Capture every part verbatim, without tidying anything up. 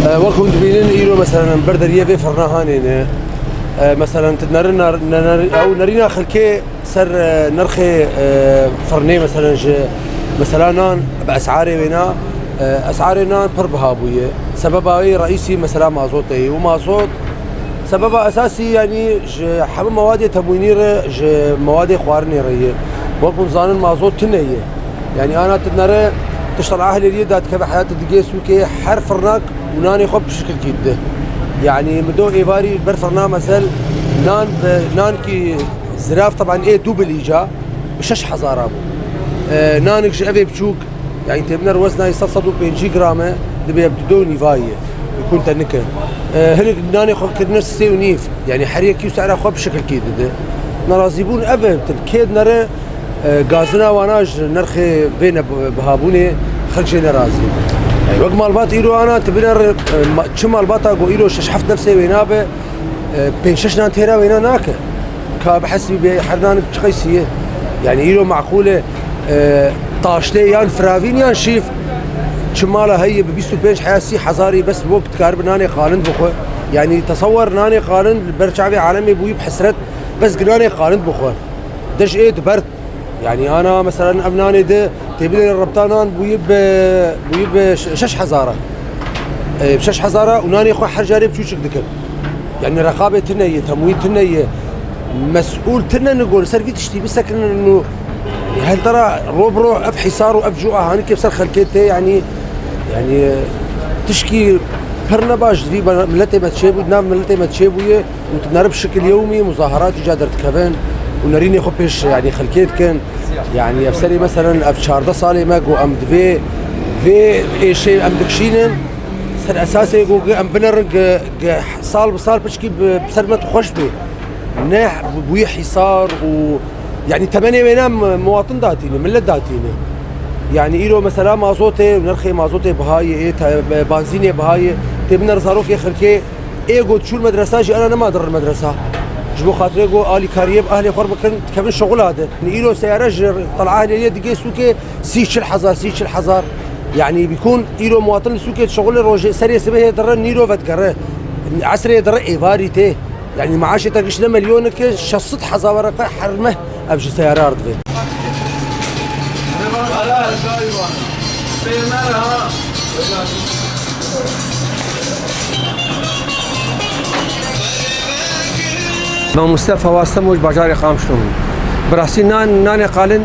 E, wek hûn dibînin, îro, meselen, ber deriyê vê firna hanê ne. E, meselen, tu nerin nar-, ne-, ner-, ew nerîna xelkê ser, e, nirxê, e, firnê, meselen, ji, mesela, nan bi esarê wêna, e, esarê nan pir biha bûye. Sebeba wê reîsî, mesela, mazotê ye. Û mazot, sebeba esasî, yanî, ji hemû mewadê temwînî re, ji mewadê xwarinê re ye. Wek hûn zanin, mazot tune ye. Yanî, ana tu nere, tu ji Tel Ahlêriyê de dikeve heya, tu digê sûkê, her firnak û nanê xwe bi şikilkî dide. Yanî, min do êvarî ber firna, mesel, nan bi, nankî zirav, teban ê du bilîca, bi şeş hezara bû. E, nanik ji evê biçûk, yanî, tê biner wezna wî sed, sed û pêncî gram e, dibe bi du û nîvayê, bi kun te nike. E, hinek nanê xwe kirine sê û nîv, yanî, her yekî û sehra xwe bi şikilkî dide. Nerazîbûn ev e, tu kê dinere, E, gazina wana ji nirxê vê ne-, bihabûnê xelk jê nerazî. Wek malbat îro ana, tu biner, e, ma-, çi malbata ku îro şeş heft nefsê wêna be, e, pênc şeş nan têra wêna nake. Ka bihesibî bê her nanik çi qeysî ye. Yanî îro maqûl e, e, taştê yan firavîn yan şîf, çi mala heye bi bîst û pênc heya sî hezarî bes wek dikaribe nanê qalin bixwe. Yanî tesewwer nanê qalin li ber çavê alemê bûyî bi hesret, bes gi nanê qalin bixwe. Dej ê dibert. Yanî ana, meselen, ev nanê de tê bidê rebta nan bûyî bi, bûyî bi şe-, şeş hezar e. E, bi şeş hezar e û nanê xwe her carê bi çûçik dikin. Yanî reqabê tune ye, temwîn tune ye. Mesûl tune nigo li ser vî tiştî bisekinin û, yanî, hel tera ro bi ro ev hîsar û ev cûa hanike bi ser xelkê tê, yanî, yanî, tişkî pir nebaş di vî bena-, miletê me çêbû, di nav miletê me çêbûye. Û tu nere bi şikil yewmî muzaherat îca derdikevin û nerînê xwe pêş, yanî, xelkê dikin. Yanî, ev serê, meselen, ev çardeh salê me ku em di vê, vê êşê em dikişînin, ser esasê ku em binerin, gi, gi sal bi sal piçkî bi, bi ser me xweş bê. Ne bûyî hîsar û, yanî, temenê wê ne, muwatin datîne, millet datîne. Yanî, îro, mesela, mazotê, nirxê mazotê bihayê, ê te-, benzînê bihayê, tê biner zarokê xelkê, ê ku diçûn medresa jî ana nema dirin medresa. Ji bo xatirê ku alîkariyê bi ahlê xwe bikin, dikevin şixula de. Îro seyare ji Tel Ahlêriyê digê sûkê sî çil hezar, sî çil hezar. Yanî bîkûn îro muwatin li sûkê dişixulê, rojê serê sibehê dire, nîro vedigere. Esrê dire, êvarî tê. Yanî maaşê te giş ne milyonik e, şeş sed hezar were qe her meh ev ji seyare erdivê. Mamoste Fawaz Temo ji bajarê Qamişlo min. Bi rastî nan, nanê qalin,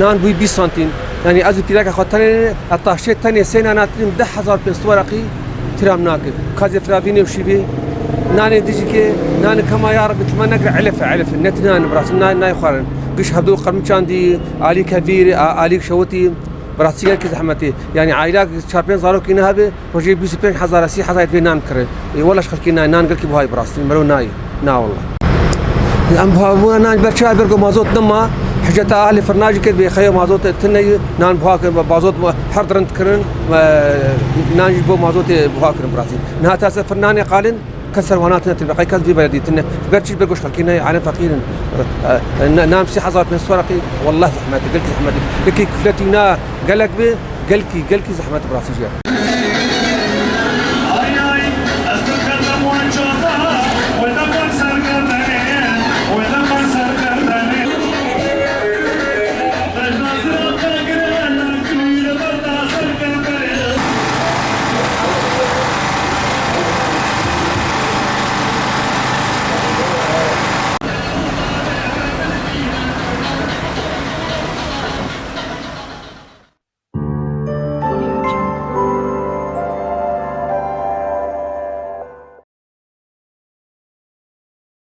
nan bûyî bîst santîm. Yanî ez û pîreka xwe tenê, ez taştê tenê sê nan hatînim deh hezar pênc sed wereqî tîram nake. Kazê firavînê û şîvê, nanê dijikê, nanê kema ya Rebbi, tu me negire elif e, elif e. Ne ti nan, bi rastî nan nayê xwarin. Giş hevdu qirmiçan dî, alî kevîr, a-, alî şewitî. Bi rastî gelkî zehmetî. Yanî aîlak çar pênc zarokî ne hebe, rojê bîst û pênc hezar, sî hezar divê nan kire. Ê, wela ji xelkê nayê, nan gelkî buha ye bi rastî. Mero nayê. Na wela. Em buha bûna nan ber çi, ber ku mazot nema, hiceta ahlê firna jî kir, bê xeyo mazot tune ye, nan buha kirin, mazot her di rind kirin, e, nan jî bo mazotê buha kirin bi rastî. Niha ta ser firnanê qalin, kes ser wana tine, tine, qey kes vî beledî tine. Ber çi, ber ku ji xelkê nayê, alem feqîr in. E, e, na-, nam sî hezar pênc sed wereqî, wellah zehmet e, gelkî zehmet e. Yekî kifletî na gelek be, gelkî, gelkî zehmet e bi rastî jî.